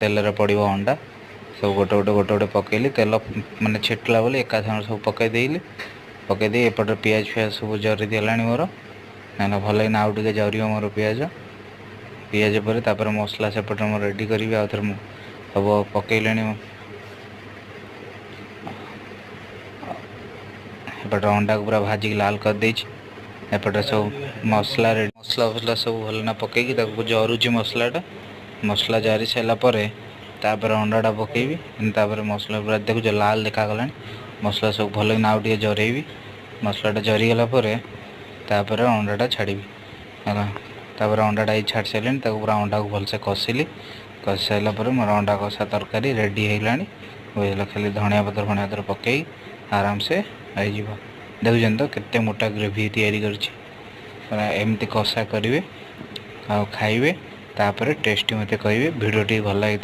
ତେଲରେ ପଡ଼ିବ ଅଣ୍ଡା। ସବୁ ଗୋଟେ ଗୋଟେ ଗୋଟେ ଗୋଟେ ପକେଇଲି। ତେଲ ମାନେ ଛିଟିଲା ବୋଲି ଏକା ସାଙ୍ଗରେ ସବୁ ପକେଇ ଦେଇଲି। ପକେଇ ଦେଇ ଏପଟେ ପିଆଜ ଫିଆଜ ସବୁ ଜରି ଦେଲାଣି ମୋର। ନା ଭଲ କିନା ଆଉ ଟିକେ ଜରିବ ମୋର ପିଆଜ। ପିଆଜ ପରେ ତାପରେ ମସଲା ସେପଟେ ମୁଁ ରେଡ଼ି କରିବି। ଆଉ ଥରେ ମୁଁ ସବୁ ପକେଇଲେଣି। ଏପଟେ ଅଣ୍ଡାକୁ ପୁରା ଭାଜିକି ଲାଲ କରିଦେଇଛି। ଏପଟେ ସବୁ ମସଲା ରେଡ଼ି। ମସଲା ଫସଲା ସବୁ ଭଲକିନା ପକେଇକି ତାକୁ ଜରୁଛି ମସଲାଟା। ମସଲା ଜାରି ସାରିଲା ପରେ ତାପରେ ଅଣ୍ଡାଟା ପକେଇବି। ତାପରେ ମସଲା ପୁରା ଦେଖୁଛ ଲାଲ ଦେଖାଗଲାଣି। ମସଲା ସବୁ ଭଲକିନା ଆଉ ଟିକେ ଜରେଇବି। ମସଲାଟା ଜରିଗଲା ପରେ ତାପରେ ଅଣ୍ଡାଟା ଛାଡ଼ିବି ହେଲା। ତାପରେ ଅଣ୍ଡାଟା ଏଇ ଛାଡ଼ି ସାରିଲିଣି। ତାକୁ ପୁରା ଅଣ୍ଡାକୁ ଭଲସେ କଷିଲି। କଷି ସାରିଲା ପରେ ମୋର ଅଣ୍ଡା କଷା ତରକାରୀ ରେଡ଼ି ହେଇଗଲାଣି, ବୁଝିଲ। ଖାଲି ଧଣିଆ ପତ୍ର ଫଣିଆ ପତ୍ର ପକେଇ ଆରାମସେ ହେଇଯିବ। ଦେଖୁଛନ୍ତି ତ କେତେ ମୋଟା ଗ୍ରେଭି ତିଆରି କରିଛି। ପୁରା ଏମିତି କଷା କରିବେ ଆଉ ଖାଇବେ, ତାପରେ ଟେଷ୍ଟି ମୋତେ କହିବେ। ଭିଡ଼ିଓଟି ଭଲ ଲାଗିଥିଲେ